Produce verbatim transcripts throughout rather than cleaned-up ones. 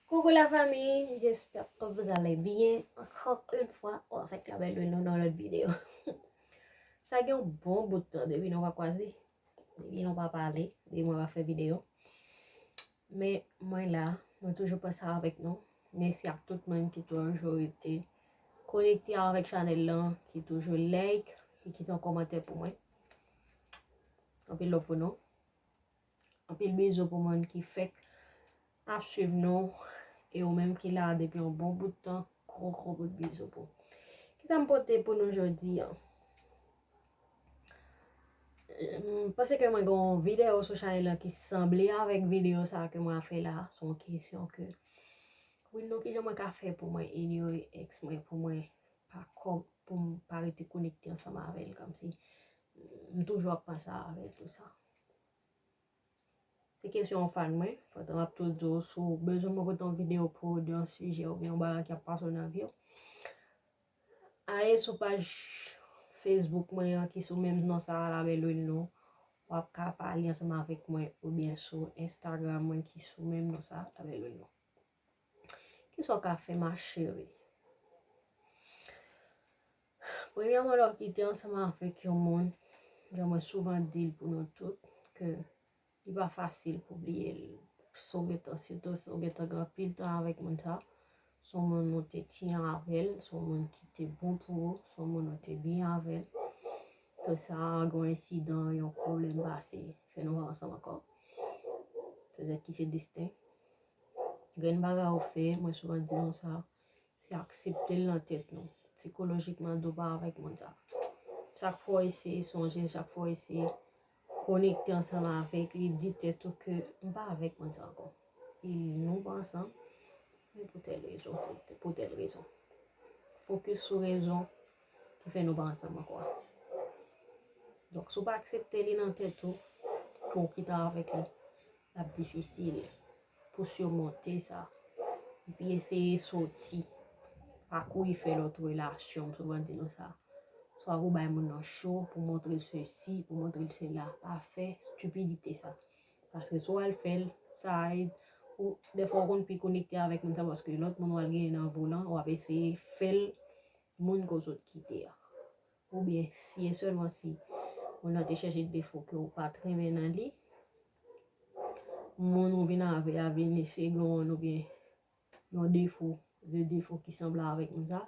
Coucou la famille, j'espère que vous allez bien. Encore une fois, ou avèk la belle Lune dans l'autre vidéo. Sa gen yon bon bout tan depi nou pa kwaze. Depi nou pa pale, depi mwen pa fè videyo. Men mwen la, mwen toujou panse avèk nou. Mèsi ak tout moun ki toujou rete konekte avèk chanèl lan, ki toujou like, ki kite yon kòmantè pou mwen. Anpil love pou nou. Anpil bizou pou moun ki fèk ap swiv nou. E ou menm ki la depi yon bon bout tan, gwo gwo bout bizou pou. Kisa m pote pou nou jodi a? M panse ke mwen gen yon videyo sou chanèl lan ki sanble avèk videyo sa ke mwen ap fè la. Se yon kesyon ke, wi, non, kijan mwen ka fè pou mwen inyore ex mwen, pou mwen pa kò-, pou m pa rete konekte ansanm avè l, kòmsi m toujou ap panse avè l, tou sa. Se kesyon yon fan mwen. Pandan m ap tou di w, si w bezwen mwen pote yon videyo pou w de yon sijè oubyen yon bagay ki ap pase w nan vi w, ale sou paj Facebook mwen an ki sou menm non sa a, La Belle Lune, non. W ap ka pale ansanm avèk mwen, oubyen sou Instagram mwen ki sou menm non sa a, La Belle Lune, non. Kisa w ka fè, ma chérie? Premyèman, lè w kite ansanm avèk yon moun, jan mwen souvan di l pou nou tout, ke li pa fasil pou bliye l. Si w gentan, sitou si w gentan gen anpil tan avèk moun sa, se yon moun ou te tiyan avè l, se yon moun ki te bon pou ou, se yon moun ou te byen avè l. Ke sa gen yon ensidan, yon pwoblèm pase, fè nou pa ansanm ankò. Petèt ki se desten. Gen bagay ou fè, mwen souvan di nou sa, se aksepte l nan tèt nou. Sikolojikman, di w pa avèk moun sa. Chak fwa w eseye sonje, chak fwa w eseye konekte ansanm avèk li, di tèt ou ke m pa avèk moun sa ankò. E nou pa ansanm, men pou tèl rezon, pou tèl rezon. Fokis sou rezon ki fè nou pa ansanm ankò a. Donk, si w pa aksepte li nan tèt ou, ke w kite avèk li, l ap difisil pou simonte sa. Epi eseye soti, pa kouri fè lòt relasyon, m souvan di nou sa. Swa pou bay moun nan cho, pou montre l sesi, pou montre l sela, pa fè estipidite sa. Paske si w al fè l, sa a, ou, dèfwa w konn pi konekte avèk moun sa, paske lòt moun w al genyen nan vi w lan, w ap eseye fè l moun ke w sot kite a. Oubyen si e sèlman si moun nan te chèche defo ke w pa t renmen nan li, moun ou vin avè a vin eseye gen yon oubyen yon defo, de defo ki sanble avèk moun sa,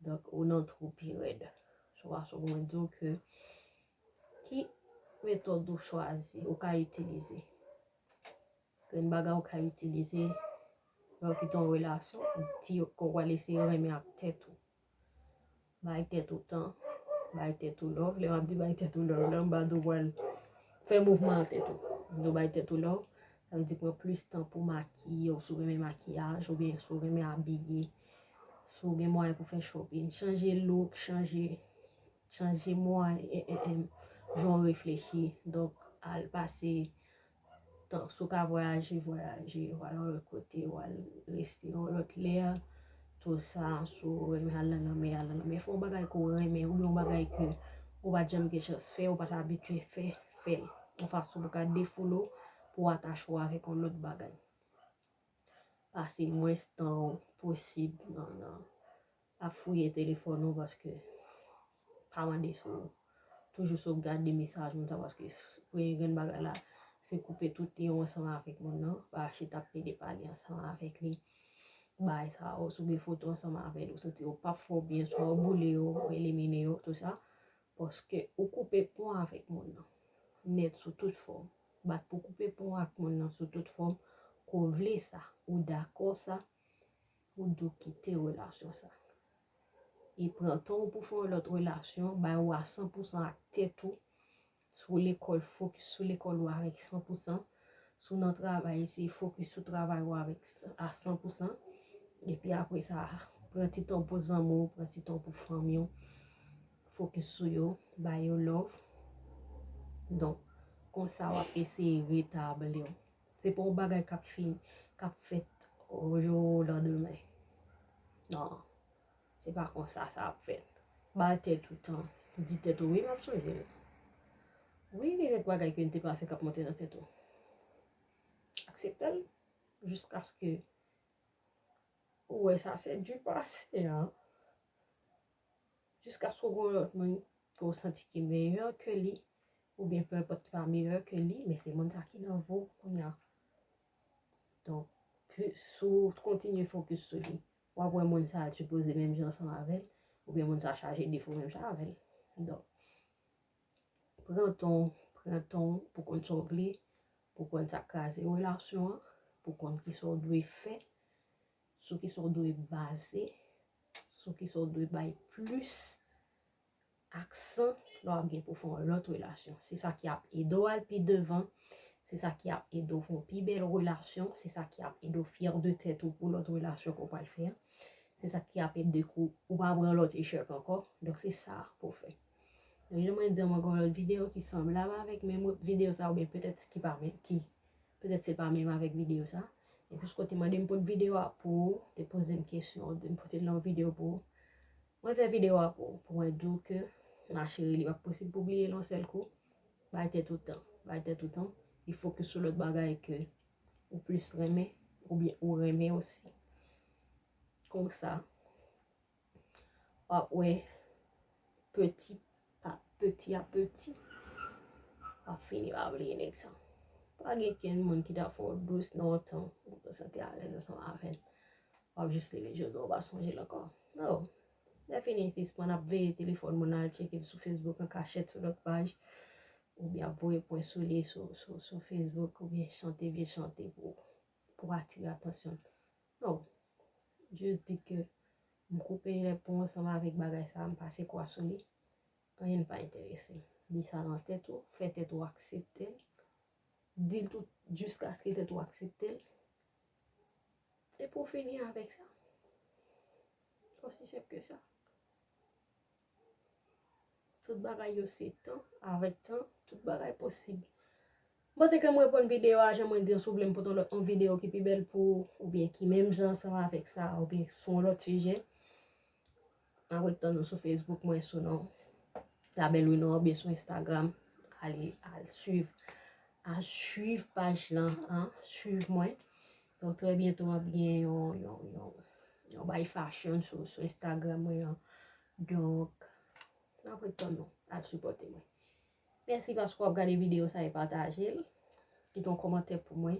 donk ou nan twou pi rèd. Swa, swa mwen di w ke ki metòd ou chwazi, ou ka itilize. Gen bagay ou ka itilize lè w kite yon relasyon, di ke w pral eseye renmen ak tèt ou. Bay tèt ou tan, bay tèt ou love. Lè m ap di bay tèt ou love la, m pa di w pral fè mouvman ak tèt ou. M di w bay tèt ou love, sa vle di pran plis tan pou makiye w, si w renmen makiyaj, oubyen si w renmen abiye, si w gen mwayen pou fè shopping, chanje look, chanje, chanje mwayen, jan w reflechi. Donk, al pase tan, si w ka vwayaje, vwayaje, w al yon lòt kote, w al respire yon lòt lè, tou sa, si w renmen al nan lanmè, al nan lanmè. Fè yon bagay ke w renmen, oubyen yon bagay ke ou pa t janm gen chans fè, ou pa t abitye fè, fè l. Yon fason pou w ka defoule w, pou w atache w avèk yon lòt bagay. Pase mwens tan posib nan, nan ap fouye telefòn ou, paske pa mande si w toujou sovgade mesaj moun sa, paske premye grenn bagay la, se koupe tout lyen w ansanm avèk moun nan, pa chita ap pede pale ansanm avèk li. Bagay sa yo, si w gen foto ansanm avè l, ou santi yo p ap fè w byen, swa w boule yo, ou elimine yo, tou sa, paske ou koupe pon avèk moun nan nèt sou tout fòm. Bat pou koupe pon ak moun nan sou tout fòm, ke w vle sa, ou dakò sa, ou dwe kite relasyon sa. E pran tan w pou fè yon lòt relasyon, bay ou a san pou san ak tèt ou, si w lekòl, fokis sou lekòl ou avèk san pou san, si w nan travay, eseye fokis sou travay ou avèk a san pou san, epi apre sa, pran ti tan w pou zanmi w, pran ti tan w pou fanmi w, fokis sou yo, bay yo love. Donk, konsa w ap eseye retabli w. Se pa yon bagay k ap fini, k ap fèt o jou landemen. Non, se pa konsa sa ap fèt. Bay tèt ou tan, di tèt ou, wi, m ap sonje l. Wi, gen kèk bagay ke n te pase k ap monte nan tèt ou. Aksepte l, jiskaske Ou wè sa se du passé, hein. Jiskaske w gen yon lòt moun ke w santi ki meyè ke li, oubyen pe enpòt ki pa meyè ke li, men se moun sa ki nan vi w kounye a. Donk, si w kontinye fokis sou li, w ap wè moun sa a sipoze menm jan ansanm avè l, oubyen moun sa a chaje defo menm jan avè l. Donk, pran tan w, pran tan w pou konn sa w vle, pou konn sa k kraze relasyon an, pou konn kisa w dwe fè, sou kisa w dwe baze, sou kisa w dwe bay plis aksan lè w ap gen pou fè yon lòt relasyon. Se sa ki ap ede w al pi devan, se sa ki ap ede w fè yon pi bèl relasyon, se sa ki ap ede w fyè de tèt ou pou lòt relasyon ke w pral fè an. Se sa ki ap ede ke w pa pran lòt echèk ankò. Donk, se sa pou w fè. Donk, jan mwen di, mwen gen yon lòt videyo ki sanblab avèk menm videyo sa, oubyen petèt ki pa menm, ki, petèt se pa menm avèk videyo sa. E plis kote mande m pote videyo a pou ou, te poze m kesyon, te m pote l nan yon videyo pou ou. Mwen fè videyo a pou ou, pou mwen di w ke, ma chérie, li p ap posib pou w bliye l yon sèl kou. Bay tèt ou tan, bay tèt ou tan, e fokis sou lòt bagay ke ou plis renmen, oubyen ou renmen osi. Konsa, w ap wè, peti pa peti a peti, w ap fini pa bliye nèg sa. Pa gen kenn moun ki ta fè w dous nan yon tan, ou te santi alèz ansanm avè l. W ap jis leve jodi a, w pa sonje l ankò. No. Lè fini, sispann ap veye telefòn moun nan, al tcheke l sou Facebook an kachèt sou lòt paj, oubyen ap voye pwen sou li sou, sou, sou Facebook, oubyen chante vye chante pou, pou atire atansyon l. No. Jis di ke m koupe lè pon ansanm avèk bagay sa a, m pase kwa sou li. Anyen pa enterese m. Di sa nan tèt ou, fè tèt ou aksepte l. Di l tout jiskaske tèt ou aksepte l. Epi w fini avèk sa. Osi senp ke sa. Tout bagay yo se tan, avèk tan, tout bagay posib. M panse ke m reponn videyo a, jan mwen di an, si w vle m pote yon lòt, yon videyo ki pi bèl pou ou, oubyen ki menm jan ansanm avèk sa, oubyen sou yon lòt sijè. N ap ret tann nou sou Facebook mwen sou non La Belle Renoir oubyen sou Instagram. Ale, al swiv, al swiv paj lan, an, swiv mwen. Donk, trè byento, m ap gen yon, yon, yon, yon bay fashion sou, sou Instagram mwen an. Donk, n ap ret tann nou, al sipòte mwen. Mèsi paske w ap gade videyo sa e pataje l. Kite yon kòmantè pou mwen.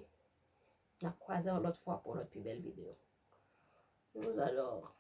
N ap kwaze yon lòt fwa pou yon lòt pi bèl videyo. Je vous adore.